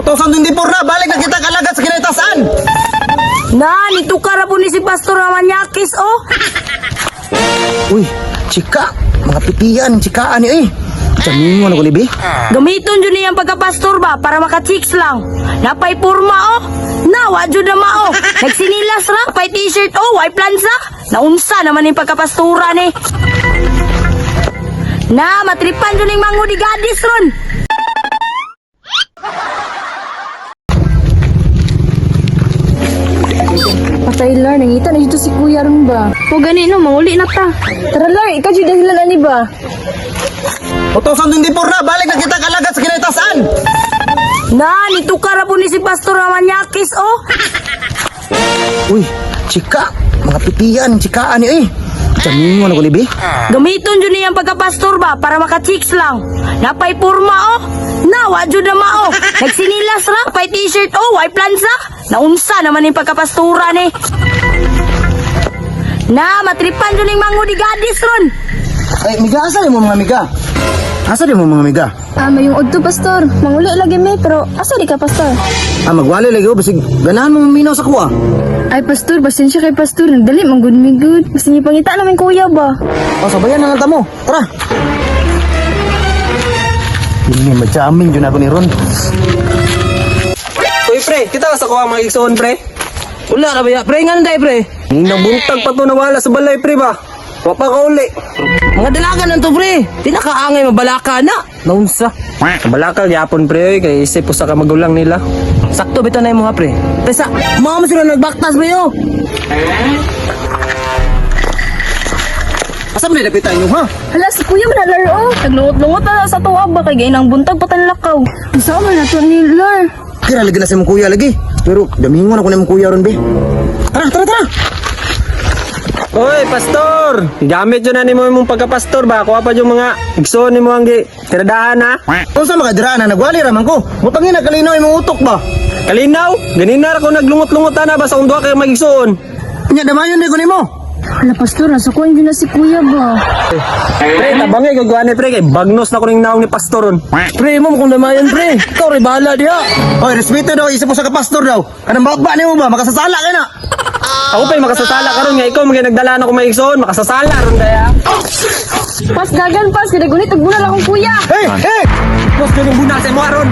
2024 na, balik na kita kalagat sa kinatasan. Na, nitukara po ni si Pastor na manyakis, oh. Uy, chika, mga pipian, chikaan ni eh. Jamingon ako libi. Gamiton jud niyang pagkapastor ba para maka-chicks lang. Napay purma, oh. Na, wa jud na mao. Nagsinilas ra, pay t-shirt, oh, way plansa. Naunsa naman yung pagkapastura ni. Na, matripan jud ning mango di gadis ron. Patay Lar, nangita na dito si Kuya ron ba? O gani no, manguli na ta. Tara Lar, ikaw jud dahilan ani ba? 2024 na, balik na kita kalagat sa kinatasan. Na, nitukara po ni si Pastor na manyakis, oh. Uy, chika, mga pipian, chikaan ni eh. Jamingon ako libi. Gamiton jud niyang pagkapastor ba para maka-chicks lang. Napay purma, oh. Na, wa jud na mao. Nagsinilas ra, pay t-shirt, oh, way plansa. Naunsa naman yung pagkapastura ni. Na, matripan jud ning mango di gadis ron. Ay, miga, asa di mo mga miga? Asa di mo mga miga? Ah, mayong udto pastor. Manguli lagi mi pero asa di ka pastor? Ah, magwali lagi oh, basig ganahan mo maminaw sa kuha. Ay pastor, pasensya kay pastor, nagdali man gud mi gud. Basta niyo pangita namin kuya ba? O, sabayan na lang ta mo. Tara. Hindi, majamming dyan ako ni Ron. Uy pre, kita ka sa kuha mga igsoon pre. Wala ka ba ya? Pre, nga pre? Nabuntag pa to nawala sa balay pre ba? Wa pa ka uli. Mga dalaga nan to, pre. Pinakaangay mabalaka na. Naunsa. Balaka gyapon pre oy kay isip usa ka magulang nila. Sakto bitaw na imo ha, pre. Pesa, mama sila nagbaktas, pre, oh. Asa man dapitan nyo, ha? Hala si kuya man na Lar oh. Naglungot-lungot na lang sa tuwa ba kay gainang buntag pa lakaw. Unsa man na to ni Lar? Kira lagi na sa imong kuya lagi. Pero damingon ako na imong kuya ron, be. Tara, tara, tara. Oy, pastor! Gamit yun na nimo imong pagkapastor ba? Kuha pa yung mga igsoon nimo ang gi tiradahan ha. Unsa makadiraan na nagwali ra man ko. Mutangin na kalinaw imong utok ba? Kalinaw, ganina ra ko naglungot-lungot na ba sa akong duha kay magigsoon. Nya damayon di ko nimo. Hala pastor, nasa kuha na si kuya ba? Pre, tabangi kay guane pre kay bagnos na ko ning naong ni pastor ron. Pre, mo kung namayan, pre. Ikaw rin bahala diha. Oy, respeto daw isa po sa kapastor daw. Anong baba nimo ba? Makasasala kay na. Ako pa'y makasasala karon nga ikaw mga nagdala na ko magigsoon, makasasala ron daya. Pas dagan pas, kay nagunit og bunal akong kuya. Hey, hey! Boss, ganung bunal sa imo aron.